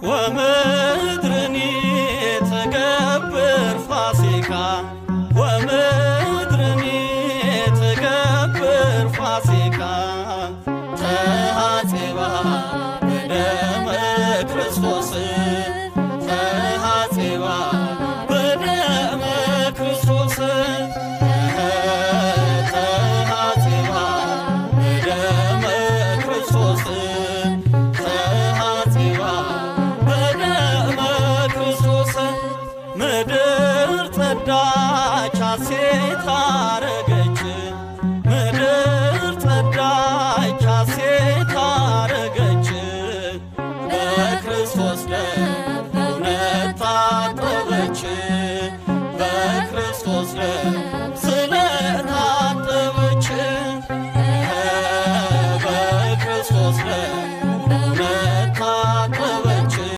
ወምድርኒ ትገብር ፋሲካ፣ ወምድርኒ ትገብር ፋሲካ፣ ተሐጽባ በደመ ክርስቶስ፣ ተሐጽባ በደመ ክርስቶስ፣ ተሐጽባ በደመ ክርስቶስ፣ ተሐጽባ በደመ ክርስቶስ። ምድር ጸዳች ሐሴት አረገች፣ ምድር ጸዳች ሐሴት አረገች፣ በክርስቶስ ደም